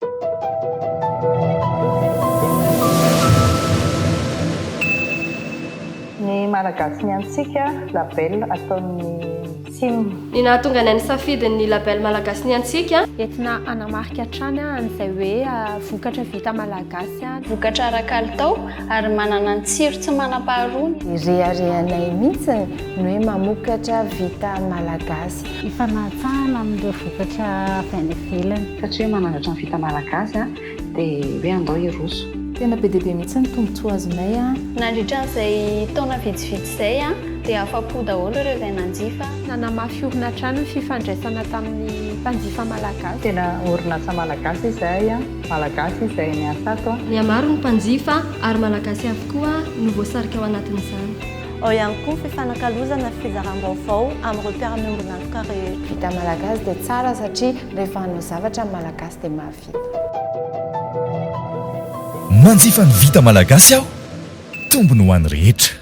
Ny Malagasy ny antsika, label ataon'ny Tsim. Ny nahatonga anay nisafidy ny label Malagasy ny antsika. Entina hanamarika hatrany an'izay hoe vokatra vita malagasy. Vokatra ara-kalitao ary manana ny tsiro tsy manam-paharoa. Ireharehanay mihitsy ny hoe mamokatra vita malagasy. Hifanatsahana amin'ireo vokatra avy any ivelany. Satria hoe manandratra ny vita malagasy dia hoe andao hiroso. Tena be dia be mihitsy ny tombontsoa azonay a. Nandritra an'izay taona vitsivitsy izay dia afa-po daholo ireo izay nanjifa. Nanamafy orina hatrany ny fifandraisana tamin'ny mpanjifa malagasy. Tena orinasa malagasy izahay a, malagasy izahay miasa ato a. Mihamaro ny mpanjifa ary malagasy avokoa no voasarika ao anatin'izany. Ao ihany koa ny fifanakalozana sy fizaram-baovao amin'ireo mpiara-miombon'antoka rehetra. Vita malagasy dia tsara satria rehefa hanao zavatra ny malagasy dia mahavita. Manjifa ny vita malagasy aho, tombony ho an'ny rehetra.